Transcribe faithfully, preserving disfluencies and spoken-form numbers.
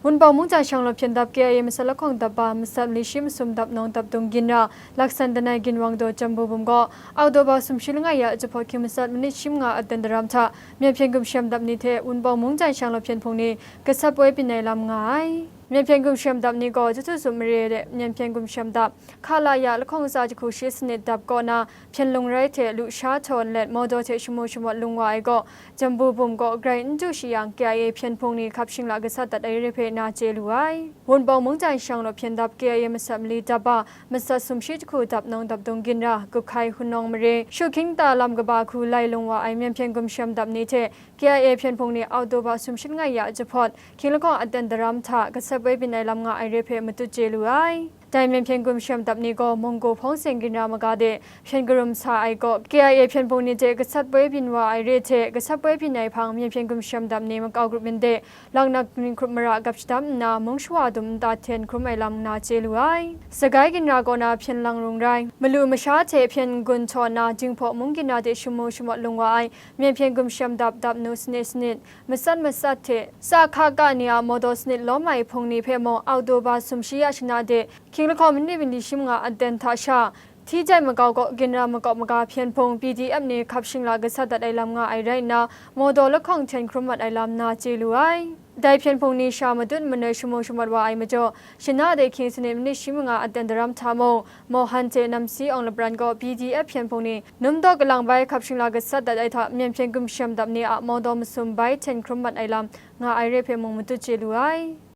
Wunpawng mungdan shanglawt hpyen dap K I A masat lahkawng dap ba, masat mali shi masum dap nawng dap dung ginra, laksan danai ginwang daw Jambu bum gaw, Oktoba sumshi langai ya jahpawt hkying matsat minit shi manga aten daram hta, myen hpyen gumshem dap ni hte Wunpawng mungdan shanglawt hpyen hpung ni gasat poi byin ai lam nga ai. Myen hpyen gumshem dap ni gaw, Jahtu Zup mare de myen hpyen gumshem dap, Khalaya lahkawng tsa jahku shi sanit dap kaw na, hpyen lungrai hte lusha htaw nlet mawdaw hte shamu shamawt lung wa ai gaw, Jambu bum gaw grai n du shi yang, K I A hpyen hpung ni hkap shingla gasat dat ai re hpe na chye lu ai. Wunpawng mungdan shanglawt hpyen dap K I A masat mali dap ba, masat sumshi jahku dap nawng dap dung ginra, Gup Hkai Hkun Nawng mare, Shuhkying ta lam kaba hku lai lung wa ai myen hpyen gumshem dap ni hte K I A hpyen hpung ni Oktoba sumshi langai ya jahpawt, hkying lahkawng aten daram hta gasat poi byin ai lam nga ai re hpe matut chye lu ai. Dai myen hpyen gumshem dap ni gaw, munggu hpawng seng ginra maga de hpyen karum sa ai gaw, K I A hpyen hpung ni hte gasat poi byin wa ai re hte, gasat poi byin ai hpang myen hpyen gumshem dap ni makau grup myin de, laknak ni hkrup mara gap shadam nna, mung shawa dum nta hten hkrum ai lam na chye lu ai. Sagai ginra kaw na hpyen lang rung rai, malu masha hte hpyen n-gun htaw na, Jinghpaw mung ginra de shamu shamawt lung wa ai myen hpyen gumshem dap, dap nu sanit sanit, matsat matsat hte, sa hka ka ni a mawdaw sanit lawm ai hpung ni hpe mung, Oktoba sumshi ya shana de, hkying lahkawng minit mali shi manga aten hta sha, Hti jai makau gaw ginra makau maga hpyen hpung P D F ni hkap shingla gasat dat ai lam nga ai rai nna, mawdaw lahkawng hten hkrum mat ai lam na chye lu ai. Dai hpyen hpung ni sha madun manoi shamu shamawt wa ai majaw, shana de hkying sanit minit shi manga aten daram hta mung, Mohan hte Namsi Awng Lapran gaw P D F hpyen hpung ni numdaw kalang bai hkap shingla gasat dat ai hta, myen hpyen gumshem dap ni a mawdaw masum bai hten hkrum mat ai lam nga ai re hpe mung matut chye lu ai.